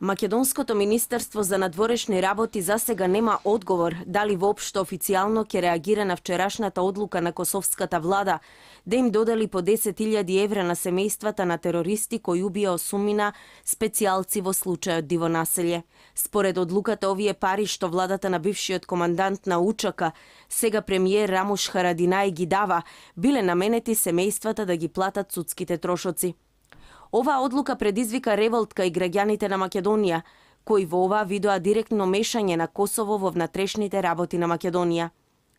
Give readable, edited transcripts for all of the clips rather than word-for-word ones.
Македонското министерство за надворешни работи засега нема одговор дали воопшто официјално ќе реагира на вчерашната одлука на косовската влада да им додели по 10.000 евра на семејствата на терористи кои убија осумина специјалци во случајот Диво населје. Според одлуката, овие пари што владата на бившиот командант на УЧК, сега премиер Рамуш Харадинај ги дава, биле наменети семејствата да ги платат судските трошоци. Оваа одлука предизвика револт кај граѓаните на Македонија, кои во ова видоа директно мешање на Косово во внатрешните работи на Македонија.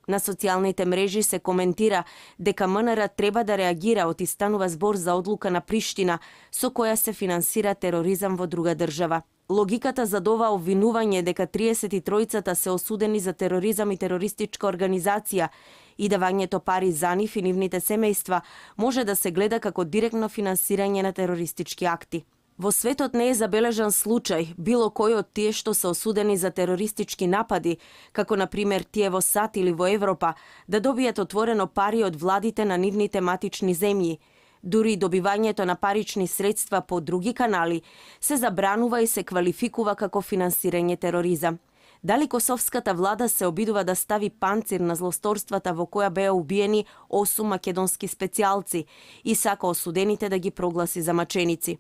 На социјалните мрежи се коментира дека МНР треба да реагира оти станува збор за одлука на Приштина со која се финансира тероризам во друга држава. Логиката за ова обвинување дека 33-цата се осудени за тероризам и терористичка организација и давањето пари за нив и нивните семејства може да се гледа како директно финансирање на терористички акти. Во светот не е забележан случај било кој од тие што се осудени за терористички напади, како на пример тие во САД или во Европа, да добијат отворено пари од владите на нивните матични земји. Дури добивањето на парични средства по други канали се забранува и се квалификува како финансирање тероризам. Дали косовската влада се обидува да стави панцир на злосторствата во која беа убиени 8 македонски специјалци и сака осудените да ги прогласи за маченици?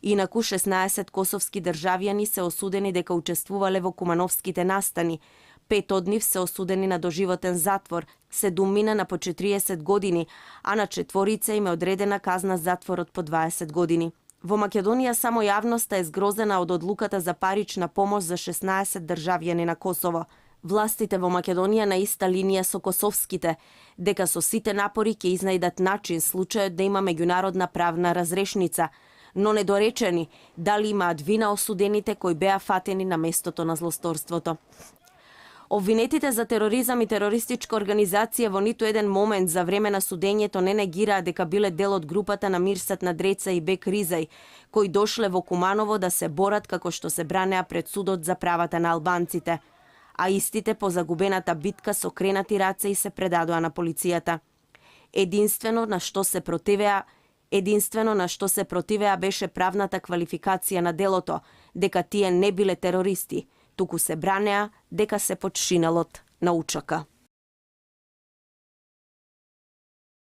Инаку 16 косовски државјани се осудени дека учествувале во кумановските настани. 5 од нив се осудени на доживотен затвор, 7 на по 40 години, а на 4 им е одредена казна затвор од по 20 години. Во Македонија само јавноста е згрозена од одлуката за парична помош за 16 државјани на Косово. Властите во Македонија на иста линија со косовските, дека со сите напори ќе изнајдат начин случајот да има меѓународна правна разрешница, но недоречени дали имаат вина осудените кои беа фатени на местото на злосторството. Обвинетите за тероризам и терористичка организација во ниту еден момент за време на судењето не негираа дека биле дел од групата на Мирсат Надреца и Бек Ризај, кои дошле во Куманово да се борат како што се бранеа пред судот за правата на албанците, а истите по загубената битка со кренати раце и се предадоа на полицијата. Единствено на што се противеа беше правната квалификација на делото, дека тие не биле терористи, туку се бранеа дека се под шинелот на УЧК.